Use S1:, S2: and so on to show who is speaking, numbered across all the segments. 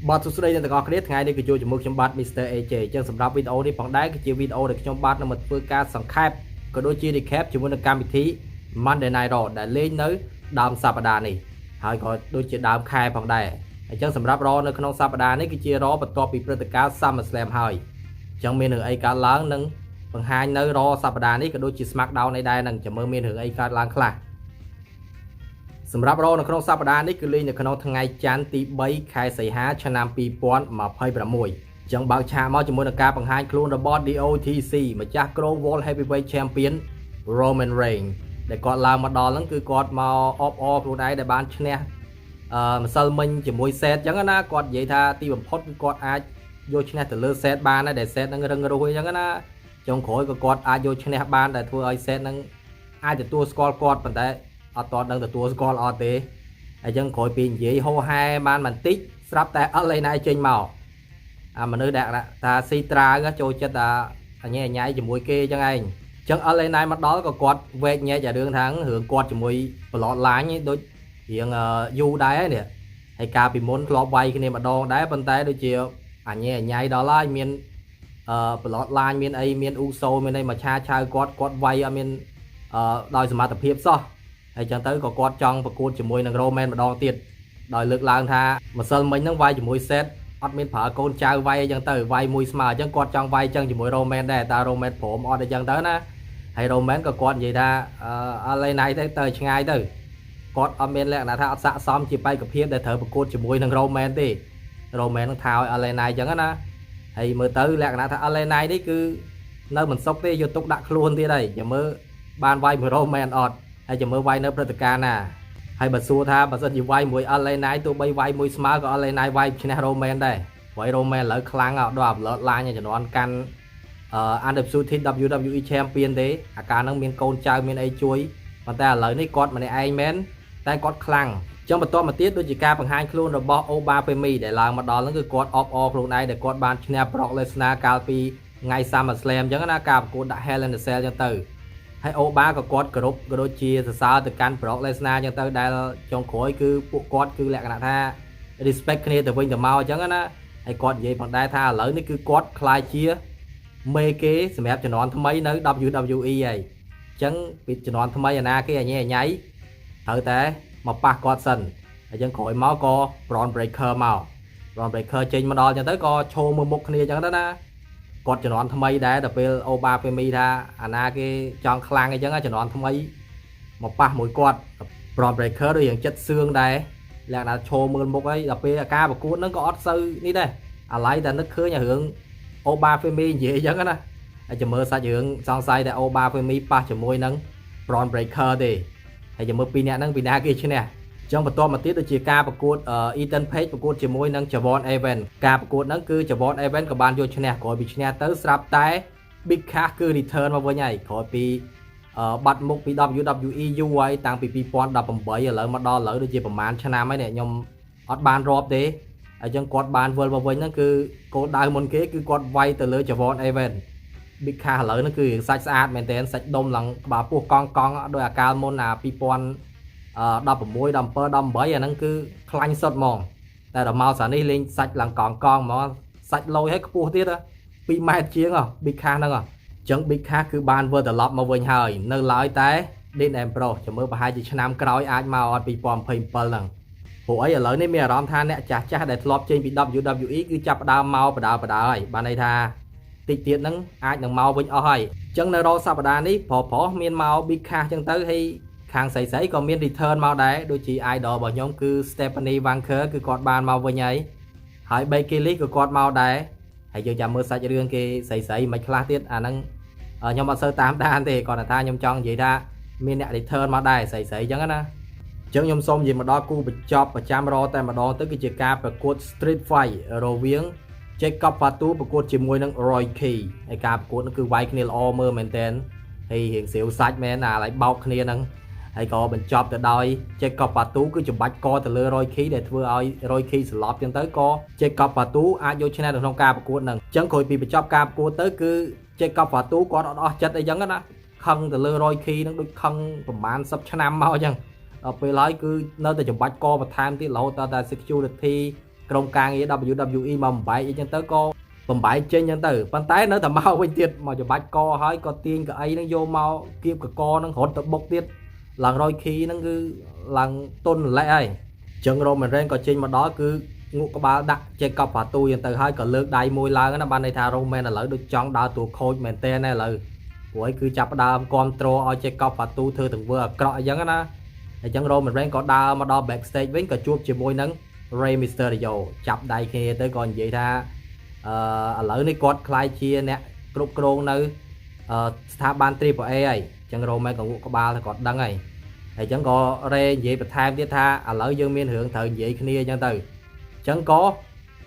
S1: បាទសួស្តីអ្នកទាំងអស់គ្នាថ្ងៃនេះគឺជួបជាមួយខ្ញុំបាទ Mr. AJ អញ្ចឹងសម្រាប់វីដេអូនេះផងដែរគឺជាវីដេអូដែលខ្ញុំបាទនឹងមកធ្វើការសង្ខេបក៏ដូចជា recap ជាមួយនឹងកម្មវិធី Monday Night Raw ដែលលេងនៅដើមសប្តាហ៍នេះហើយក៏ដូចជាដើមខែផងដែរអញ្ចឹងសម្រាប់ Raw នៅក្នុងសប្តាហ៍នេះគឺជា Raw បន្ទាប់ពីព្រឹត្តិការណ៍ SummerSlam ហើយអញ្ចឹងមានរឿងអីកើតឡើងនឹងបង្ហាញនៅ Raw សប្តាហ៍នេះក៏ដូចជា SmackDown អីដែរនឹងចាំមើលមានរឿងអីកើតឡើងខ្លះសម្រាប់ Raw នៅក្នុងសប្តាហ៍នេះគឺលេងនៅក្នុងថ្ងៃច័ន្ទទី3ខែសីហាឆ្នាំ2026ចឹងបើកឆាកមកជាមួយនឹងការបង្ហាញខ្លួនរបស់ DOTC ម្ចាស់គ្រង World Heavyweight Champion Roman Reigns ដែលគាត់ឡើងមកដល់ហ្នឹងគឺគាត់មកអបអរខ្លួនឯងដែលបានឈ្នះអឺម្សិលមិញជាមួយ Seth ចឹងណាគាត់និយាយថាទីបំផុតគឺគាត់អាចយកឈ្នះទៅលើ Seth បានដែរដែល Seth ហ្នឹងរឹងរូសអីចឹងណាចុងក្រោយក៏គាត់អាចយកឈ្នះបានដែលធ្វើឲ្យ Seth ហ្នឹងអាចទទួលស្គាល់គាត់ប៉ុន្តែអត់តដឹងទទួលស្គាល់អត់ទេអញ្ចឹងក្រោយពីនិយាយហោហែបានបន្តិចស្រាប់តែLA Knight ចេញមកអាមនុស្សដែលថាស៊ីត្រាវចូលចិត្តថាអញញ៉ៃជាមួយគេអញ្ចឹងឯងអញ្ចឹង LA Knight មកដល់ក៏គាត់វែកញែកអារឿងថារឿងគាត់ជាមួយ Bloodline ដូចរៀងយូរដែរនេះហើយកាលពីមុនធ្លាប់វាយគ្នាម្ដងដែរប៉ុន្តែដូចជាអញញ៉ៃដល់ហើយមានអឺ Bloodline មានអីមានអ៊ូសូមានអីមកឆាឆៅគាត់គាត់វាយអត់មានអឺដោយសមត្ថភាពសោះហើយចឹងទៅក៏គាត់ចង់ប្រកួតជាមួយនឹង Roman ម្ដងទៀតដោយលើកឡើងថាម្សិលមិញហ្នឹងវាយជាមួយ Seth អត់មានប្រើកូនចៅវាយអីចឹងទៅវាយមួយស្មើអញ្ចឹងគាត់ចង់វាយចឹងជាមួយ Roman ដែរតើ Roman ព្រមអត់អីចឹងទៅណាហើយ Roman ក៏គាត់និយាយថាអឺLA Knight ទៅទៅឆ្ងាយទៅគាត់អត់មានលក្ខណៈថាអត់ស័ក្តិសមជាបេក្ខភាពដែលត្រូវប្រកួតជាមួយនឹង Roman ទេ Roman នឹងថាឲ្យ LA Knight ចឹងណាហើយមើលទៅលក្ខណៈថា LA Knight នេះគឺនៅមិនសុខទេយកទុកដាក់ខ្លួនទៀតហើយចាំមើលបានវាយមួយ Roman អត់ហើយចាំមើលវាយនៅព្រឹត្តិការណ៍ណាហើយបើសួរថាបើសិនជាវាយមួយ LA Knight ទោះបីវាយមួយស្មើក៏ LA Knight វាយឈ្នះ Roman ដែរព្រោះ Roman ឥឡូវខ្លាំងដល់ Bloodline ជំនាន់កាន់អឺ Undisputed WWE Champion ទេអាការហ្នឹងមានកូនចៅមានអីជួយប៉ុន្តែឥឡូវនេះគាត់ម្នាក់ឯងមែនតែគាត់ខ្លាំងចឹងបន្តមកទៀតដូចជាការបង្ហាញខ្លួនរបស់ Oba Femi ដែលឡើងមកដល់ហ្នឹងគឺគាត់អបអរខ្លួនឯងដែលគាត់បានឈ្នះ Brock Lesnar កាលពីថ្ងៃ SummerSlam ចឹងណាការប្រកួតដាក់ Hell in a Cell ចឹងទៅហើយអូបាក៏គាត់គោរពក៏ដូចជាសរសើរទៅកាន់ Brock Lesnar ចឹងទៅដែលចុងក្រោយគឺពួកគាត់គឺលក្ខណៈថា respect គ្នាទៅវិញទៅមកអញ្ចឹងណាហើយគាត់និយាយផងដែរថាឥឡូវនេះគឺគាត់ក្លាយជាមេគេសម្រាប់ជំនាន់ថ្មីនៅ WWE ហើយអញ្ចឹងពីជំនាន់ថ្មីអាណាគេអញញ៉ៃត្រូវតែមកប៉ះគាត់សិនអញ្ចឹងក្រោយមកក៏ Bron Breaker មក Bron Breaker ចេញមកដល់អញ្ចឹងទៅក៏ឈោមើលមុខគ្នាអញ្ចឹងទៅណាគាត់ជំនាន់ថ្មីដែរដល់ពេល Oba Femi ថាអាណាគេចង់ខ្លាំងអញ្ចឹងជំនាន់ថ្មីមកប៉ះមួយគាត់ Bron Breaker ដូចយ៉ាងចិត្តសឿងដែរលក្ខណៈឈោមើលមុខអីដល់ពេលអាការប្រកួតហ្នឹងក៏អត់សូវនេះដែរអាឡ័យតែនឹកឃើញអារឿង Oba Femi និយាយអញ្ចឹងណាហើយចាំមើលសាច់រឿងសង្ស័យតែ Oba Femi ប៉ះជាមួយនឹង Bron Breaker ទេហើយចាំមើលពីរនាក់ហ្នឹងពីណាគេឈ្នះចឹងបន្ទាប់មកទៀតដូចជាការប្រកួត Ethan Page ប្រកួតជាមួយនឹង Je'Von Evans ការប្រកួតហ្នឹងគឺ Je'Von Evans ក៏បានយកឈ្នះក្រោយពីឈ្នះទៅស្រាប់តែ Big Cass គឺ return មកវិញហើយក្រោយពីបាត់មុខពី WWE យូរហើយតាំងពី2018ឥឡូវមកដល់ឥឡូវដូចជាប្រហែលឆ្នាំហើយនេះខ្ញុំអត់បានរាប់ទេអញ្ចឹងគាត់បានវិលមកវិញហ្នឹងគឺគោលដៅមុនគេគឺគាត់វាយទៅលើ Je'Von Evans Big Cass ឥឡូវហ្នឹងគឺសាច់ស្អាតមែនទែនសាច់ដុំឡើងក្បាលពោះកង់កង់ដោយអាកាលមុនអា2016 17 18អាហ្នឹងគឺខ្លាញ់សុតហ្មងតែដល់មកសានេះលេងសាច់ឡើងកង់កង់ហ្មងសាច់លយឲ្យខ្ពស់ទៀត2ម៉ែត្រជាង Big Cass ហ្នឹងអញ្ចឹង Big Cass គឺបានវិលត្រឡប់មកវិញហើយនៅឡើយតែ Dean Ambrose ចាំមើលប្រហែលជាឆ្នាំក្រោយអាចមកអត់2027ហ្នឹងព្រោះអីឥឡូវនេះមានអារម្មណ៍ថាអ្នកចាស់ចាស់ដែលធ្លាប់ចេញពី WWE គឺចាប់ផ្ដើមមកបដើបដើហើយបានន័យថាតិចទៀតហ្នឹងអាចនឹងមកវិញអស់ហើយអញ្ចឹងនៅរសប្តាហ៍នេះប្រុសប្រុសមានមក Big Cass អញ្ចឹងទៅហើយខាងស្រីស្រីក៏មាន return មកដែរដូចជា idol របស់ខ្ញុំគឺ Stephanie Vaquer គឺគាត់បានមកវិញហើយហើយ Becky Lynch ក៏គាត់មកដែរហើយយើងចាំមើលសាច់រឿងគេស្រីស្រីមិនខ្លះទៀតអាហ្នឹងខ្ញុំអត់សូវតាមដានទេគាត់ថាខ្ញុំចង់និយាយថាមានអ្នក return មកដែរស្រីស្រីអញ្ចឹងណាអញ្ចឹងខ្ញុំសូមនិយាយមកដល់គូបញ្ចប់ប្រចាំ Raw តែម្ដងទៅគឺជាការប្រកួត Street Fight រវាង Jacob Fatu ប្រកួតជាមួយនឹង Roy Key ហើយការប្រកួតនោះគឺវាយគ្នាល្អមើលមែនតើហើយរៀងស្រាវសាច់មែនអាឡៃបោកគ្នាហ្នឹងហើយក៏បញ្ចប់ទៅដោយ Jacob Fatu គឺច្បាច់កទៅលើ Roy Key ដែលធ្វើឲ្យ Roy Key សន្លប់ចឹងទៅក៏ Jacob Fatu អាចយកឈ្នះនៅក្នុងការប្រកួតហ្នឹងអញ្ចឹងក្រោយពីបញ្ចប់ការប្រកួតទៅគឺ Jacob Fatu គាត់អត់អស់ចិត្តអីចឹងណាខឹងទៅលើ Roy Key ហ្នឹងដូចខឹងប្រហែល10ឆ្នាំមកអញ្ចឹងដល់ពេលហើយគឺនៅតែច្បាច់កបន្ថែមទៀតរហូតដល់តែ security ក្រុមការងារ WWE មកបំបែកអីចឹងទៅក៏បំបែកចេញចឹងទៅប៉ុន្តែនៅតែមកវិញទៀតមកច្បាច់កហើយក៏ទាញកៅអីហ្នឹងយកមកគៀបកកហ្នឹងរត់ទៅបុកទៀតឡើងរយខីហ្នឹងគឺឡើងតុនលេះហើយចឹង Roman Reigns ក៏ចេញមកដល់គឺងក់ក្បាលដាក់ Jacob Fatu ចឹងទៅហើយក៏លើកដៃមួយឡើងណាបានន័យថា Roman ឥឡូវដូចចង់ដើរតួខូចមែនតើណាឥឡូវព្រោះអីគឺចាប់ផ្ដើមគ្រប់គ្រងឲ្យ Jacob Fatu ធ្វើទង្វើអាក្រក់អញ្ចឹងណាអញ្ចឹង Roman Reigns ក៏ដើរមកដល់ backstage វិញក៏ជួបជាមួយនឹង Rey Mysterio ចាប់ដៃគ្នាទៅក៏និយាយថាអឺឥឡូវនេះគាត់ក្លាយជាអ្នកគ្រប់គ្រងនៅស្ថាប័ន Triple A ហើយអញ្ចឹង Roman ក៏ងក់ក្បាលថាគាត់ដឹងហើយហើយអញ្ចឹងក៏ Rey និយាយបន្ថែមទៀតថាឥឡូវយើងមានរឿងត្រូវនិយាយគ្នាអញ្ចឹងទៅអញ្ចឹងក៏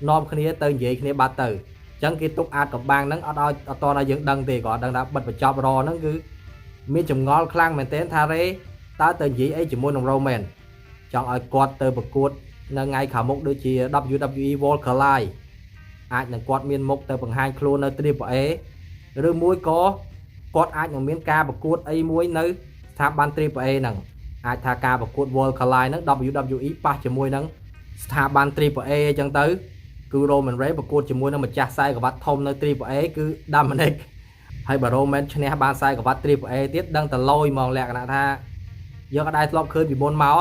S1: នាំគ្នាទៅនិយាយគ្នាបាត់ទៅអញ្ចឹងគេទុកអាចកំបាំងហ្នឹងអត់ឲ្យអត់តឲ្យយើងដឹងទេក៏អត់ដឹងថាបិទបញ្ចប់ Raw ហ្នឹងគឺមានចម្ងល់ខ្លាំងមែនទែនថា Rey តើទៅនិយាយអីជាមួយនឹង Roman ចង់ឲ្យគាត់ទៅប្រកួតនៅថ្ងៃខាងមុខដូចជា WWE World Collide អាចនឹងគាត់មានមុខទៅបង្ហាញខ្លួននៅ Triple A ឬមួយក៏គាត់អាចនឹងមានការប្រកួតអីមួយនៅស្ថាប័ន Triple A ហ្នឹងអាចថាការប្រកួត World Collide ហ្នឹង WWE ប៉ះជាមួយនឹងស្ថាប័ន Triple A អញ្ចឹងទៅគឺ Roman Reigns ប្រកួតជាមួយនឹងម្ចាស់ខ្សែក្រវ៉ាត់ធំនៅ Triple A គឺ Dominic ហើយបើ Roman ឈ្នះបានខ្សែក្រវ៉ាត់ Triple A ទៀតដឹងតែលយហ្មងលក្ខណៈថាយើងអត់ដែលធ្លាប់ឃើញពីមុនមក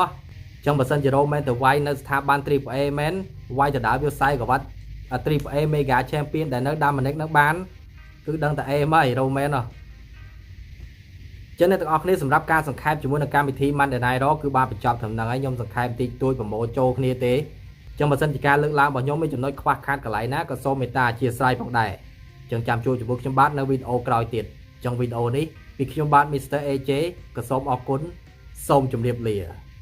S1: ចឹងបើសិនជា Roman ទៅវាយនៅស្ថាប័ន Triple A មែនវាយទៅដើមយកខ្សែក្រវ៉ាត់ Triple A Mega Champion ដែលនៅ Dominic នឹងបានគឺដឹងតែ A មក Roman ហ៎ចឹងអ្នកទាំងអស់គ្នាសម្រាប់ការសង្ខេបជាមួយនឹងកម្មវិធី Monday Night Raw គឺបានបញ្ចប់ត្រឹមហ្នឹងហើយខ្ញុំសង្ខេបតិចតួចប្រមូលចូលគ្នាទេចឹងបើសិនជាការលើកឡើងរបស់ខ្ញុំមានចំណុចខ្វះខាតកន្លែងណាក៏សូមមេត្តាអធ្យាស្រ័យផងដែរចឹងចាំជួបជាមួយខ្ញុំបាទនៅវីដេអូក្រោយទៀតចឹងវីដេអូនេះពីខ្ញុំបាទ Mr. AJ ក៏សូមអរគុណសូមជម្រាបលា។